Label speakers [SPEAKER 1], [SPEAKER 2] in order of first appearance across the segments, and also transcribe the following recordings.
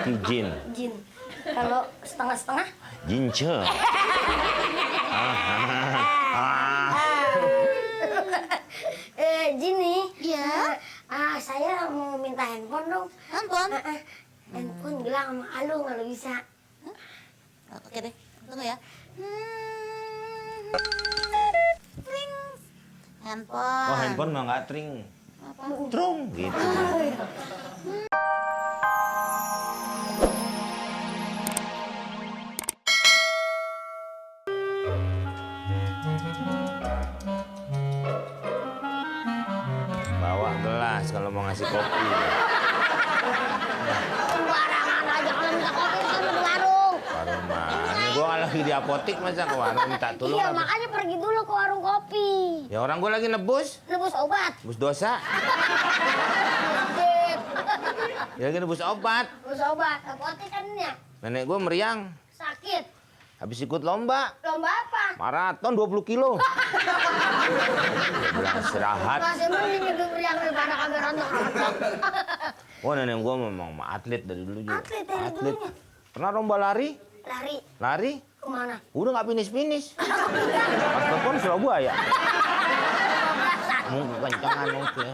[SPEAKER 1] laki jin.
[SPEAKER 2] Jin. Kalau setengah-setengah?
[SPEAKER 1] Jince.
[SPEAKER 2] Jin nih.
[SPEAKER 3] Iya.
[SPEAKER 2] Saya mau minta handphone dong.
[SPEAKER 3] Handphone?
[SPEAKER 2] Handphone bilang sama Alung kalau bisa.
[SPEAKER 3] Oke deh, tunggu ya. Tring. Handphone.
[SPEAKER 1] Oh, handphone mah nggak tring.
[SPEAKER 3] Apa?
[SPEAKER 1] Trung gitu. Bawa gelas kalau mau ngasih kopi.
[SPEAKER 2] Sembarangan aja kalau minta kopi kan di warung.
[SPEAKER 1] Warung mana? Gua lagi di apotik masa ke warung minta tolong.
[SPEAKER 2] Iya,
[SPEAKER 1] apa?
[SPEAKER 2] makanya pergi dulu ke warung kopi.
[SPEAKER 1] Ya orang gua lagi nebus.
[SPEAKER 2] Nebus obat.
[SPEAKER 1] Nebus dosa. Ya lagi nebus obat.
[SPEAKER 2] Nebus obat. Apotek kan ya?
[SPEAKER 1] Nenek gua meriang.
[SPEAKER 2] Sakit.
[SPEAKER 1] Habis ikut lomba.
[SPEAKER 2] Lomba apa?
[SPEAKER 1] Maraton 20 kilo. Bilang istirahat.
[SPEAKER 2] Masih mending hidup yang daripada kagak rontok.
[SPEAKER 1] Wah, nenek gua memang atlet dari dulu juga.
[SPEAKER 2] Atlet dari dulunya.
[SPEAKER 1] Pernah lomba lari?
[SPEAKER 2] Lari
[SPEAKER 1] Lari?
[SPEAKER 2] kemana?
[SPEAKER 1] Udah nggak finish. Pas telepon Surabaya. Mau kencangan oke.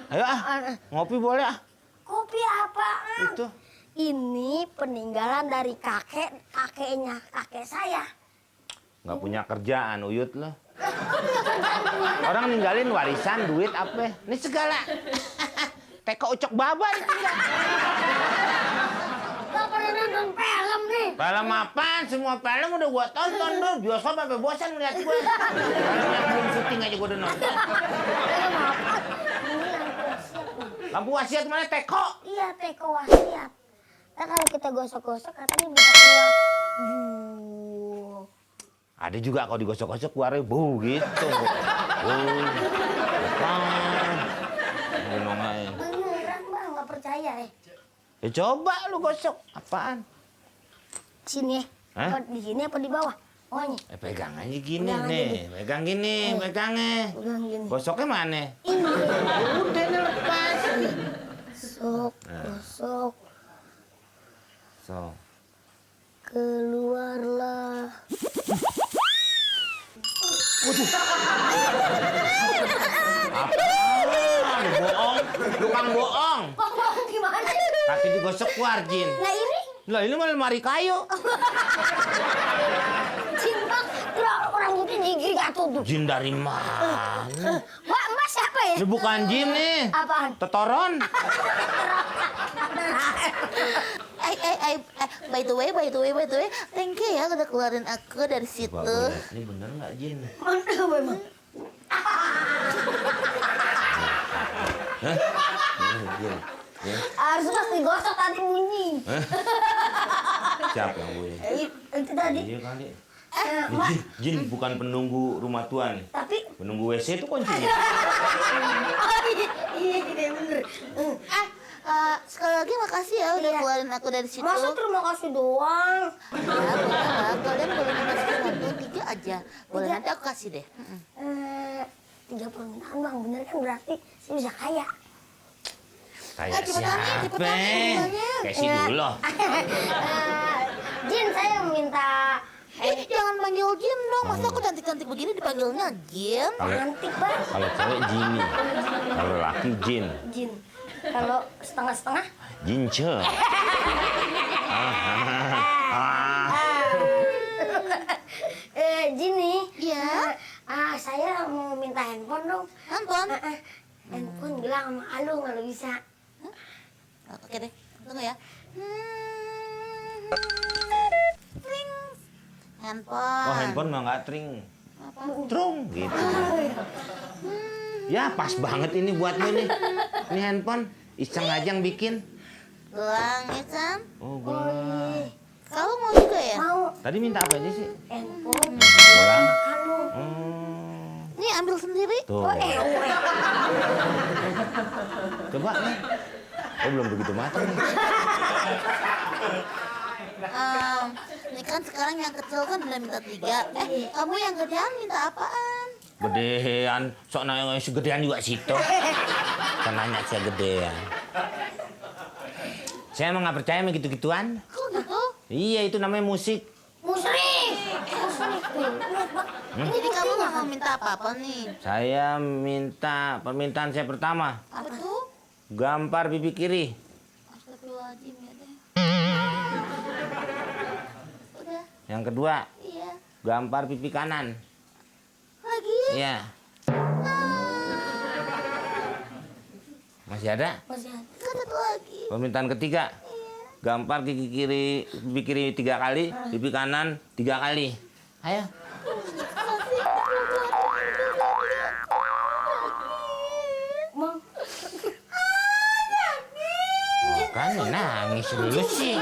[SPEAKER 1] Ayo ngopi boleh ah.
[SPEAKER 2] Kopi apaan?
[SPEAKER 1] Itu.
[SPEAKER 2] Ini peninggalan dari kakeknya kakek saya.
[SPEAKER 1] Nggak punya kerjaan, uyut lo. Orang ninggalin warisan, duit apa? Ini segala. Teko ucok babat.
[SPEAKER 2] Gak pernah nonton film nih.
[SPEAKER 1] Film apaan? Semua film udah gua tonton dong. Bioskop sampai bosan ngeliat gua. Film yang belum syuting aja gua udah nonton.
[SPEAKER 2] Film apa?
[SPEAKER 1] Lampu wasiat mana teko?
[SPEAKER 2] Iya, teko wasiat. Nah, kalau kita gosok-gosok katanya bisa keluar.
[SPEAKER 1] Ada juga kalau digosok-gosok keluarnya bau gitu. Beneran
[SPEAKER 2] Bang, nggak percaya ya?
[SPEAKER 1] Ya coba lu gosok. Apaan?
[SPEAKER 2] Sini ya?
[SPEAKER 1] Hah?
[SPEAKER 2] Apa di sini apa di bawah? Oh ini.
[SPEAKER 1] Pegang aja gini
[SPEAKER 2] Pegang aja
[SPEAKER 1] nih. Pegang gini, pegangnya.
[SPEAKER 2] Pegang gini.
[SPEAKER 1] Gosoknya mana?
[SPEAKER 2] Ini.
[SPEAKER 1] Udah nih lepas.
[SPEAKER 2] Gosok, gosok.
[SPEAKER 1] So.
[SPEAKER 2] Keluarlah.
[SPEAKER 1] Apaan? Lu bohong. Lu kan bohong.
[SPEAKER 2] Bohong gimana?
[SPEAKER 1] Kaki digosok keluar, Jin.
[SPEAKER 2] Nah ini?
[SPEAKER 1] Lah ini mah lemari kayu.
[SPEAKER 2] Cimbang. Orang putih gigi jatuh tuh.
[SPEAKER 1] Jin dari mana?
[SPEAKER 2] Wah, Mas siapa ya?
[SPEAKER 1] Ini bukan Jin nih.
[SPEAKER 2] Apaan?
[SPEAKER 1] Tetoron.
[SPEAKER 3] By the way, thank you ya udah keluarin aku dari situ.
[SPEAKER 1] Coba gua lihat. Ini bener nggak Jin?
[SPEAKER 2] Mana memang?
[SPEAKER 1] Hah? Jin. Ya.
[SPEAKER 2] Harus pas digosok tadi bunyi.
[SPEAKER 1] Siapa yang bunyi?
[SPEAKER 2] Itu tadi.
[SPEAKER 1] Iya kali.
[SPEAKER 2] Mas,
[SPEAKER 1] Jin bukan penunggu rumah tua nih.
[SPEAKER 2] tapi
[SPEAKER 1] Penunggu WC itu kuncinya.
[SPEAKER 2] iya bener.
[SPEAKER 3] Sekali lagi makasih ya udah
[SPEAKER 2] Iya.
[SPEAKER 3] keluarin aku dari situ.
[SPEAKER 2] Masa terima kasih doang?
[SPEAKER 3] Ya, boleh. Kalian boleh minta sesuatu 3 aja. Boleh,
[SPEAKER 2] Tiga.
[SPEAKER 3] nanti aku kasih deh.
[SPEAKER 2] 30 permintaan bang, bener kan berarti saya bisa kaya.
[SPEAKER 1] Kayak
[SPEAKER 3] cepetan nih,
[SPEAKER 1] siapa?
[SPEAKER 3] cepetan nih, semuanya.
[SPEAKER 1] Kayak si dulu.
[SPEAKER 2] Jin saya minta
[SPEAKER 3] Jangan panggil Jin dong. Masa aku cantik-cantik begini dipanggilnya Jin?
[SPEAKER 2] cantik bang.
[SPEAKER 1] Kalau cewek Jini, kalau laki Jin.
[SPEAKER 2] Jin. Kalau setengah-setengah?
[SPEAKER 1] Jince.
[SPEAKER 2] Jin nih.
[SPEAKER 3] Iya.
[SPEAKER 2] Saya mau minta handphone dong.
[SPEAKER 3] Handphone?
[SPEAKER 2] Handphone bilang sama Alung kalau bisa.
[SPEAKER 3] Oke deh, tunggu ya. Tring. Handphone.
[SPEAKER 1] Oh handphone mah nggak tring.
[SPEAKER 3] Apa?
[SPEAKER 1] Trung gitu. Ya pas banget ini buatmu nih. Ini handphone iseng aja yang bikin.
[SPEAKER 3] Gelang ya kan?
[SPEAKER 1] Oh gelang.
[SPEAKER 3] Kamu mau juga ya?
[SPEAKER 2] Mau
[SPEAKER 1] Tadi minta apa aja sih?
[SPEAKER 2] handphone
[SPEAKER 1] Gelang.
[SPEAKER 2] sama kalung.
[SPEAKER 3] Nih ambil sendiri.
[SPEAKER 1] Tuh. Coba nih. Oh belum begitu matang nih.
[SPEAKER 3] Ini kan sekarang yang kecil kan udah minta 3. Kamu yang gedean minta apaan?
[SPEAKER 1] Gedean, sok nanya segedean juga situ. Kan nanya saya gedean. Saya emang nggak percaya sama gitu-gituan.
[SPEAKER 3] Kok gitu?
[SPEAKER 1] Iya, itu namanya musik.
[SPEAKER 2] Musrik. Musrik tuh. Lihat, Bang.
[SPEAKER 3] Jadi kamu nggak mau minta apa-apa nih?
[SPEAKER 1] Saya minta permintaan saya pertama.
[SPEAKER 3] Apa tuh?
[SPEAKER 1] Gampar pipi kiri.
[SPEAKER 3] Astagfirullahaladzim ya deh. Udah,
[SPEAKER 1] Yang kedua,
[SPEAKER 3] iya.
[SPEAKER 1] gampar pipi kanan.
[SPEAKER 3] Lagi?
[SPEAKER 1] Iya. Masih ada?
[SPEAKER 2] Masih ada.
[SPEAKER 3] Satu lagi.
[SPEAKER 1] Permintaan ketiga. Gampar pipi kiri 3 kali, pipi kanan 3 kali. Ayo.
[SPEAKER 2] Bang.
[SPEAKER 1] Kan nangis dulu sih.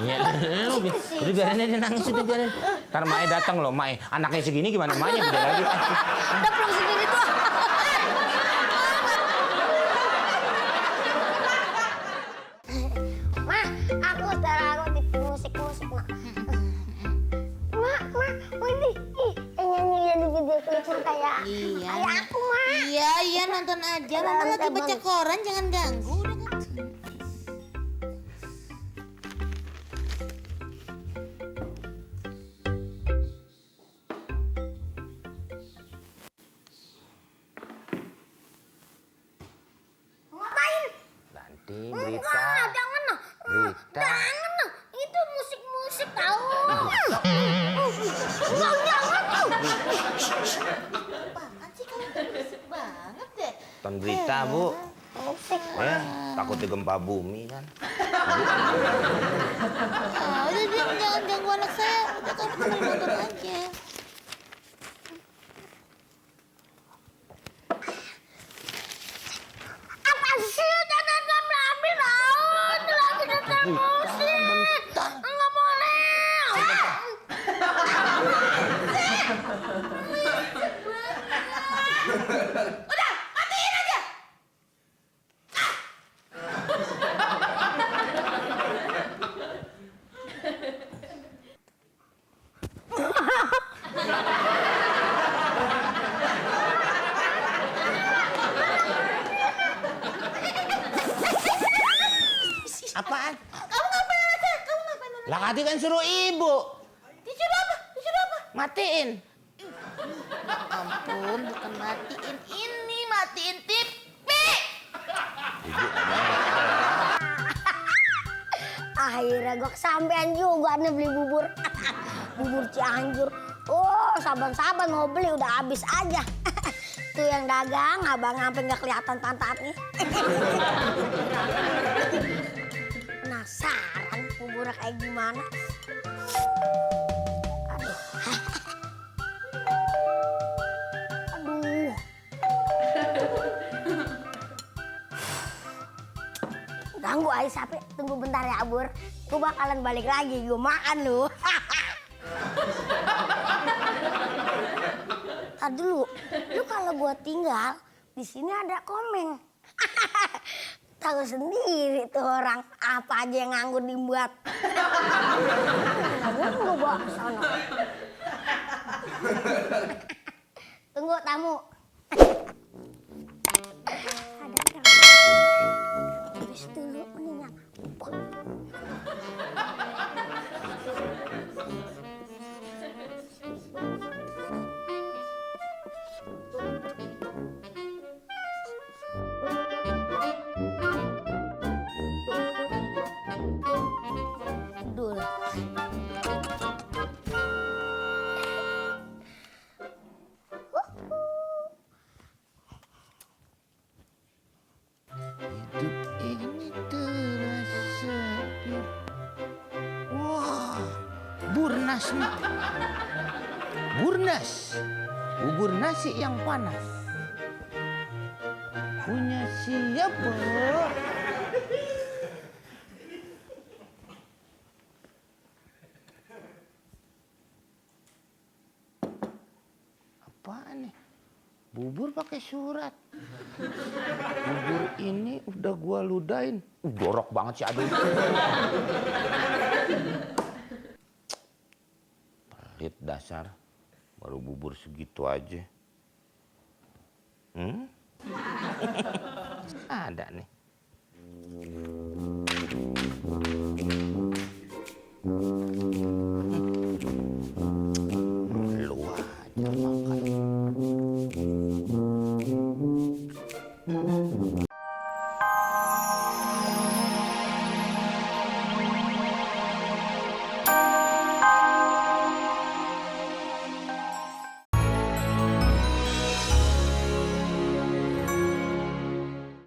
[SPEAKER 1] Ya lu udah biarin aja nangis udah biarin. Ntar Mae datang loh, Mae. Anaknya segini gimana Mae udah lagi.
[SPEAKER 2] Udah pulang sendiri tuh. Ma, aku sekarang aku di musik-musik, Ma. Ma, ini yang nyanyi di video klipnya kayak aku, Ma.
[SPEAKER 3] Iya, nonton aja. Mama lagi baca koran, jangan ganggu. Udah kan?
[SPEAKER 2] Ngapain?
[SPEAKER 1] Nanti berita.
[SPEAKER 2] Wah, jangan nah.
[SPEAKER 1] Berita.
[SPEAKER 2] Jangan nah. Itu musik-musik tahu. Jangan.
[SPEAKER 3] Apaan sih kamu tuh berisik banget deh.
[SPEAKER 1] Nonton berita, Bu.
[SPEAKER 2] Musik.
[SPEAKER 1] Ya, takutnya gempa bumi kan.
[SPEAKER 3] Ah, udah jangan ganggu anak saya. Udah kamu temenin nonton aja.
[SPEAKER 2] Apa sih? Jangan ambil laut. Lagi nonton musik. Enggak boleh. Udah, matiin aja.
[SPEAKER 1] Apaan?
[SPEAKER 3] Kamu ngapain aja? Kamu ngapain aja?
[SPEAKER 1] Lah tadi kan suruh ibu.
[SPEAKER 3] Disuruh apa? Disuruh apa?
[SPEAKER 1] Matiin.
[SPEAKER 3] Ampun, bukan matiin ini, matiin TV.
[SPEAKER 2] Akhirnya gue kesampean juga nih beli bubur. Bubur Cianjur. Oh, saban-saban mau beli udah habis aja. Tuh yang dagang, abang sampai nggak kelihatan pantatnya. Penasaran buburnya kayak gimana? Aduh. Aduh. Ganggu aja sampai tunggu bentar ya, Bur. Gue bakalan balik lagi, gue makan lu. Tar dulu, lu kalau gua tinggal di sini ada komeng. Tahu sendiri tuh orang apa aja yang nganggur dibuat. Gua bawa ke sono. Tunggu tamu. Ada kerja. Habis dulu mendingan. Dul.
[SPEAKER 1] Hidup ini terasa. Wah, burnas nih. Burnas. Bubur nasi yang panas. Punya siapa? Apaan nih? Bubur pakai surat. Bubur ini udah gua ludahin. Jorok banget sih aduh. Pelit dasar. Baru bubur segitu aja. Ada nih.